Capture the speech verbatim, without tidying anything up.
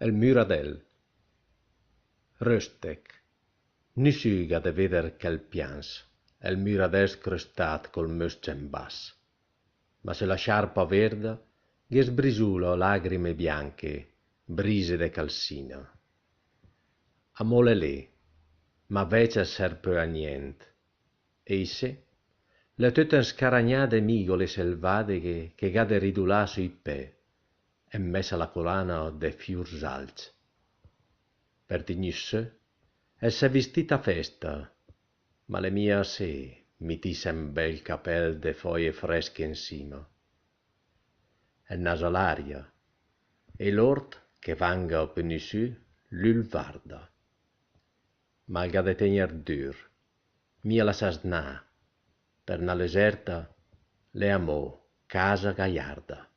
El müradèl. Röstech. Nissü gh'à de véder che 'l pians, el müradèl scröstat col möscc en bas. Ma sö la sciarpa verda ghe sbrisula lagrime bianche, brise de calsina. Amò l'è lé, ma vècia serv pö a nient. E issé l'è töta 'nscaragnà de migole selvadeghe che gh'à de ridulà sö i pè, en mès a la colana de fiur salcc. Per tignüs sö, el s'è vistit a festa, ma l'è mia asé mitìs en bèl capèl de foje fresche en sima. El nasa l'aria, e l'ort che vanga o pö nissü, lü 'l varda. Ma 'l gh'à de tegner dür, mia lassàs 'nà, per na leserta l'è amò casa gaiarda.